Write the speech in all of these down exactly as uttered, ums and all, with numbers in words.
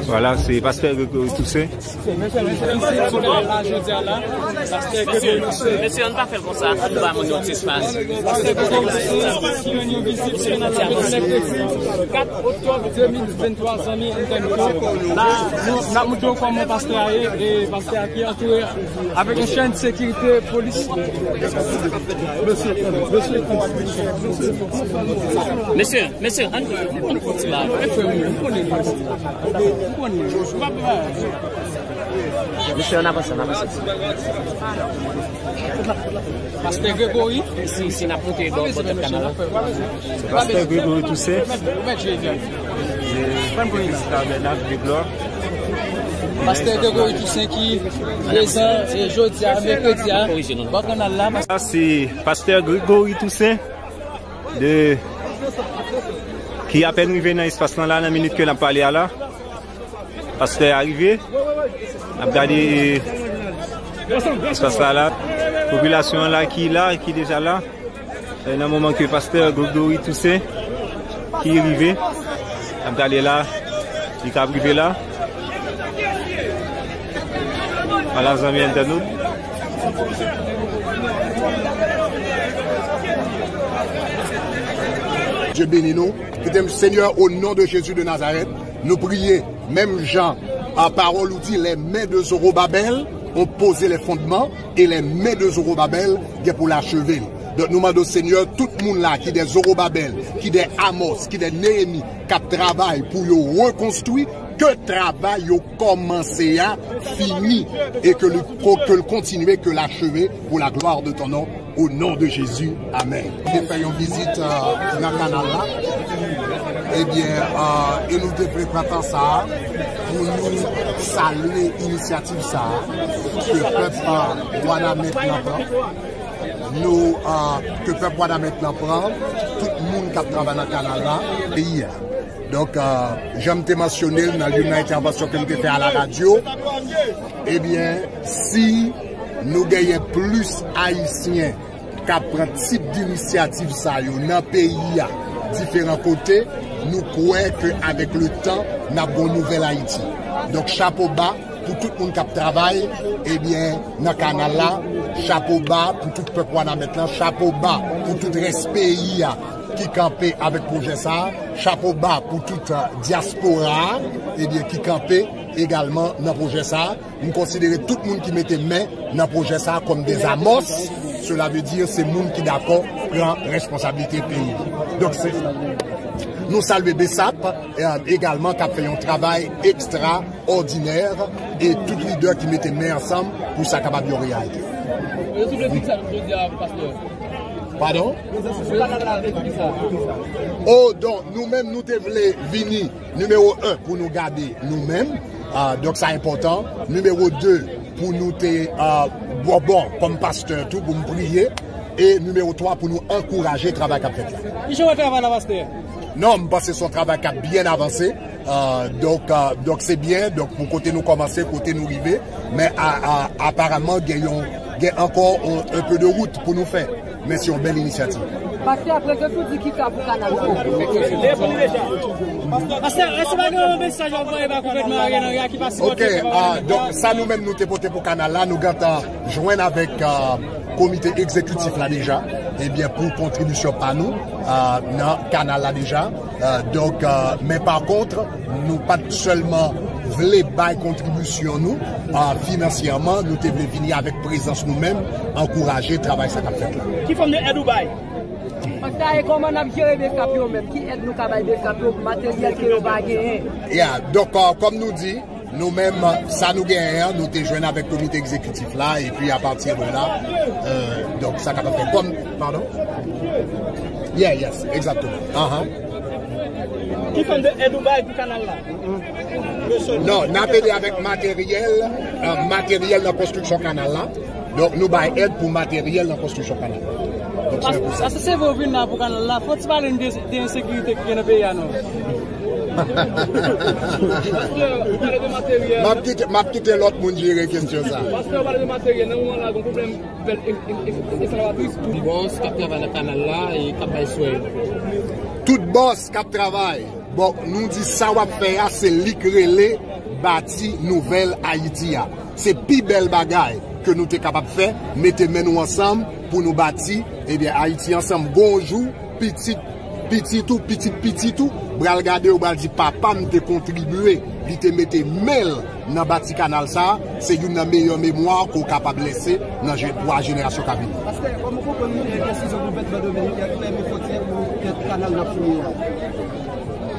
Vwala, se pastè Gregory Toussaint. Mesye, ann pa fè l konsa, ann ba moun yon ti espas. Pastè Gregory Toussaint ki rann yon vizit sou kanal la depi mèkredi kat oktòb de mil venntwa, zanmi N T M K. La, nou, n ap montre w kòman pastè a ye, e pastè a ki antoure avèk yon chèn sekirite polis. Mesye, mesye, ann, ann fè yon ti bagay. Mesye, ann avanse, ann avanse. Pastè Gregory. Si, si n ap monte bò, bò tèt kanal la. Pastè Gregory Toussaint. Tabènak de glwa. Pastè Gregory Toussaint ki prezan, e, jodi a, mèkredi a, bò kanal la. Sa se pastè Gregory Toussaint de, ki apèn rive nan espas lan la, nan minit ke n ap pale a la. Pastè a rive. N ap gade espas la la. Popilasyon an la ki la, ki deja la. E nan moman ke pastè Gregory Toussaint ki rive, n ap gade la, li k ap rive la. Vwala, zanmi entènot. Dye beni nou. Kite m, Senyè, o non de Jezi de Nazarèt, nou priye, menm jan, a, pawòl ou di, les mains de Zorobabel ont posé les fondements, et les mains de Zorobabel gen pou l acheve l. Donk, nou mande w, Senyè, tout moun la, ki de Zorobabel, ki de Amos, ki de Neyemi, k ap travay pou yo rekonstwi, ke travay yo kòmanse a fini, e ke l, ke l kontinye, ke l acheve pour la gloire de ton nom, au nom de Jésus. Amen. Te fè yon vizit, euh, nan kanal la. Ebyen, euh, e nou te vle pran tan sa a pou nou salye inisyativ sa a ke pèp, euh, Wanament lan pran. Nou, euh, ke pèp Wanament lan pran, tout moun k ap travay nan kanal la, peyi a. Donk, euh, jan m te mansyone l nan youn nan entèvansyon ke m te fè a la radyo, ebyen, si nou genyen plis Ayisyen k ap pran tip dinisyativ sa yo nan peyi a, diferan kote, nou kwè ke avèk letan, n ap gon nouvèl Ayiti. Donk, chapo ba pou tout moun k ap travay, ebyen, nan kanal la, chapo ba pou tout pèp Wanament lan, chapo ba pou tout rès peyi a ki kanpe avèk pwojè sa a, chapo ba pou tout, euh, dyaspora a, ebyen, ki kanpe egalman nan pwojè sa a. M konsidere tout moun ki mete men nan pwojè sa a kòm des Amos, cela veut dire se moun ki dakò pran responsablite peyi. Donk, se, nou salye BSAP, euh, egalman k ap fè yon travay ekstra òdinè e tout lidè ki mete men ansanm pou sa kapab yon reyalite. Rezon de vin sa jodi a, pastè? Padon? Rezon sou kanal la, rezon ki sa? Oh, donk, nou menm, nou te vle vini nimewo en pou nou gade nou menm. Ah, donk, sa enpòtan. Nimewo de, pou nou te, ah, bò, bò, kòm pastè tou, pou m priye. E nimewo twa, pou nou ankouraje travay k ap fèt la. Kijan w wè travay la, pastè? Non, m panse se yon travay k ap byen avanse. Euh, donk, euh, donk se byen, donk pou kote nou kòmanse, kote nou rive, men a, a, aparamman gen yon, gen ankò yon, un peu de route pou nou fè, men se yon bèl inisyativ. Pastè, apre ke sou di ki ka pou kanal la. Pastè, èske pa gen yon mesaj w ap voye ba gouvènman Ariel Henry a ki pa sipòte? Ok, ah, donk sa nou menm nou te pote pou kanal la, nou gentan jwenn avèk, euh, komite egzekitif la deja, ebyen, pou kontribisyon pa nou, euh, nan kanal la deja. Euh, donk, euh, men pa kont, nou pa t sèlman vle bay kontribisyon nou, euh, finansyèman, nou te vle vini avèk prezans nou menm, ankouraje travay sa k ap fèt la. Ki fòm de èd ou bay? Pastè, e kòman n ap jere BSAP yo menm? Ki èd nou ka bay BSAP yo pou materyèl ke yo pa genyen? Ya, donk, euh, kòm nou di, nou menm, sa nou genyen an, nou te jwenn avèk komite egzekitif la, epi apati de la, euh, donk, sa kapab fè kòm, padon? Yeah, yes, egzakteman. Ahan. Ki fòm de èd ou bay pou kanal la? Non, n ap ede avèk materyèl, euh, materyèl nan konstriksyon kanal la. Donk, nou bay èd pou materyèl nan konstriksyon kanal la. Donk, se pou sa. Paske se vre w vin la pou kanal la, fò w ti pale n de, de ensekirite ki gen nan peyi a, non? Pastè, ou pale de materyèl. M ap kite, m ap kite lòt moun jere kesyon sa. Pastè, ou pale de materyèl, nan moman la, gen pwoblèm nouvèl e, e, e, e, enflamatris. Tout bòs k ap travay nan kanal la e k ap bay swè yo. Tout bòs k ap travay Bon, nou di sa w ap fè a, se li k rele bati nouvèl Ayiti a. Se pi bèl bagay ke nou te kapab fè, mete men nou ansanm pou nou bati, ebyen, Ayiti ansanm. Gon jou, pitit, pitit ou, pitit pitit ou, pral gade yo, pral di, "Papa m te kontribye, li te mete men l nan bati kanal sa a." Se youn nan meyè memwa ke w kapab lese nan je-, pou a jenerasyon k ap vini. Pastè, kòman w konprann, e, desizyon gouvènman dominiken an ki fèmen fwontyè pou pèt kanal n ap founi a?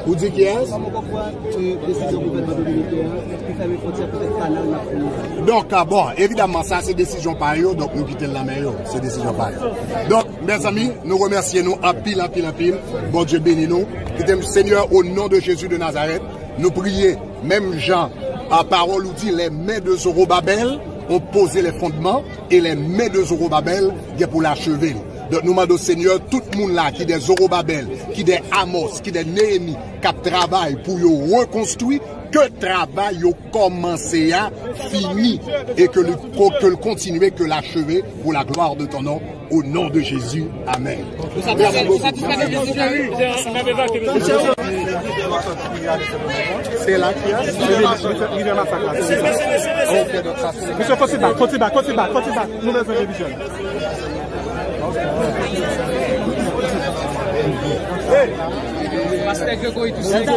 Ou di kiyès? Kòman w konprann, e, desizyon gouvènman dominiken an ki fèmen fwontyè pou pèt kanal n ap founi a? Donk, a, bon, evidaman, sa se desizyon pa yo, donk nou kite l nan men yo. Se desizyon pa yo. Donk, mezanmi, nou remèsye nou anpil, anpil, anpil. Bondye beni nou. Kite m, Senyè, au nom de Jésus de Nazareth, nou priye, menm jan, a, pawòl ou di, les mains de Zorobabel ont posé les fondements, et les mains de Zorobabel gen pou l acheve l. Donk, nou mande w, Senyè, tout moun la ki de Zorobabel, ki de Amos, ki de Neyemi, k ap travay pou yo rekonstwi, ke travay yo kòmanse a fini, e ke l, ke l kontinye, ke l acheve pour la gloire de ton nom, au nom de Jésus. Amen. Merci beaucoup. Se la ki a? Rivyè Masak la. Ok, donk sa se. Mesye, fò ti bak, fò ti bak, fò ti bak, fò ti bak. Nou bezwen de vizyon. Pastè Gregory Toussaint.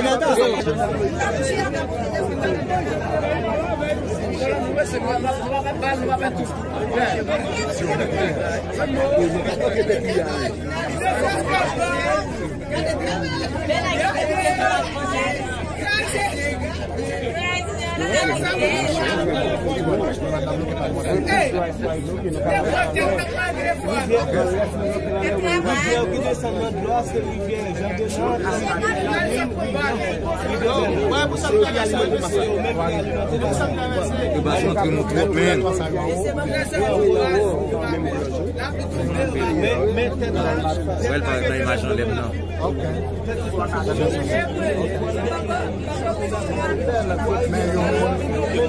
Yo pa jantre nou twòp, men. Wè l parèt nan imaj anlè m nan. Men yo, yo,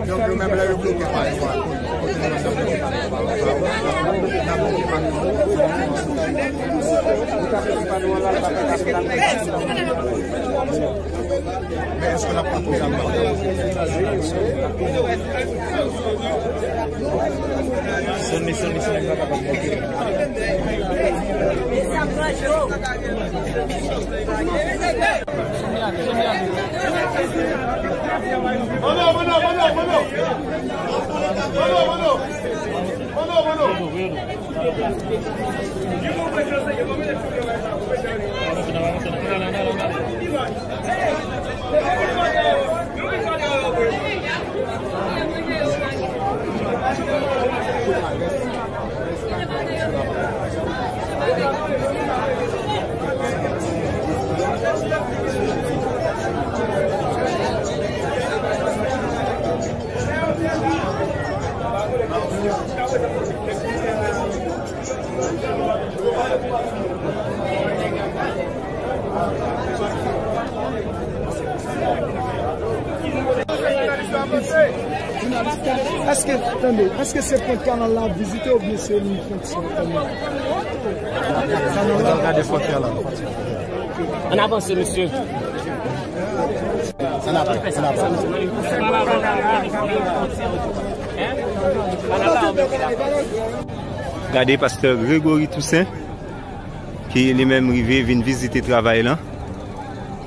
yo, yo menm lè yo bloke pa yo a, kote nou menm n ap bloke pa yo a. Men èske n ap pran pwogram nan? Sonde, sonde, sonde, m pa kapab monte. Bono, Bono, Bono, Bono. Bono, Bono. Bono, Bono. Èske, tande, èske se pwent kanal la ap vizite oubyen se li fwontyè kanal la? Gade fwontyè la. Ann avanse, mesye. Ann avanse, ann avanse. Gade pastè Gregory Toussaint, ki li menm rive vin vizite travay lan,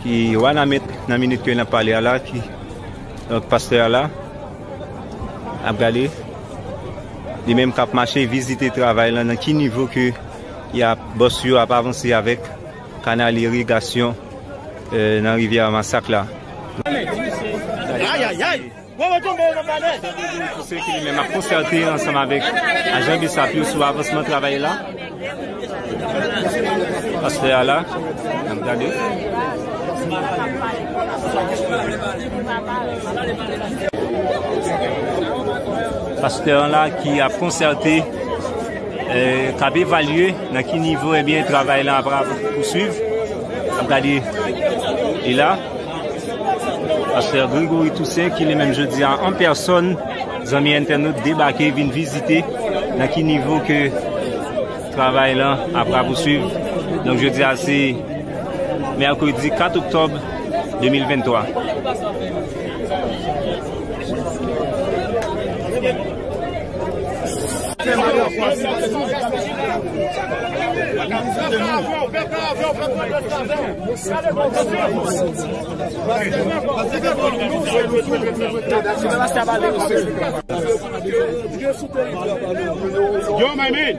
ki Wanament nan minit ke n ap pale a la, ki, donk, pastè a la, ap gade, li menm k ap mache vizite travay lan, nan ki nivo ke y ap, bòs yo ap avanse avèk kanal irigasyon, eh, nan rivyè Masak la. Ayayay! Toussaint ki li menm ap konsète ansanm avèk ajan BSAP yo sou avansman travay la. Pastè a la, n ap gade. Pastè an la ki ap konsète, eh, k ap evalye nan ki nivo, ebyen, travay la ap, ap pouswiv. N ap gade, li la. Pastè Gregory Toussaint, ki li menm jodi a an pèsòn, zanmi entènot, debake, vin vizite nan ki nivo ke travay lan ap rapouswiv. Donk, jodi a, se Mèkredi kat oktòb de mil venntwa. Yo, my man.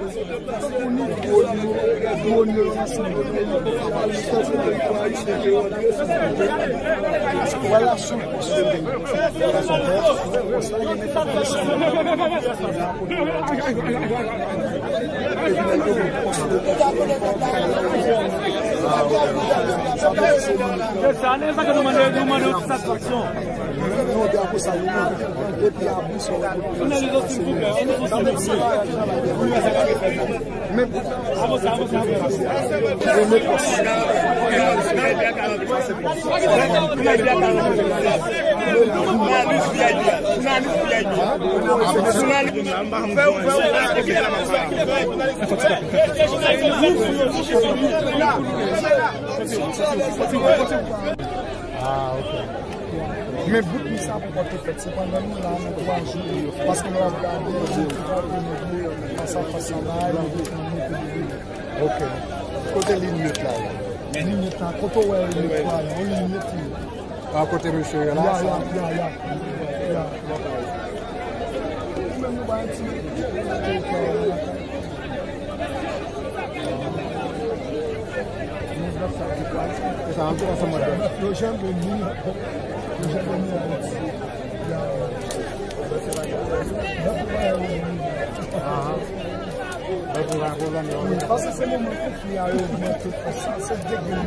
Ah, ok. Men bout mi sa pou pote fèt, se pandan nou la, nan twa jou, paske nou ap gade, fas a fas anba, nou vle pran nou pou nou. Ok. Kote linyèt la ye? Linyèt la, kote w wè linyèt la, yon linyèt li. A kote mesye yo la, ya, sa? Ya, ya, ya, ya. E sa, antre ansanm avè m. Yo janbe ni, yo janbe ni Ayiti. Ya. Aha. Donk, nou pa gen pwoblèm, non. Wi, paske se moman konfli a yo ogmante, sa, se degre.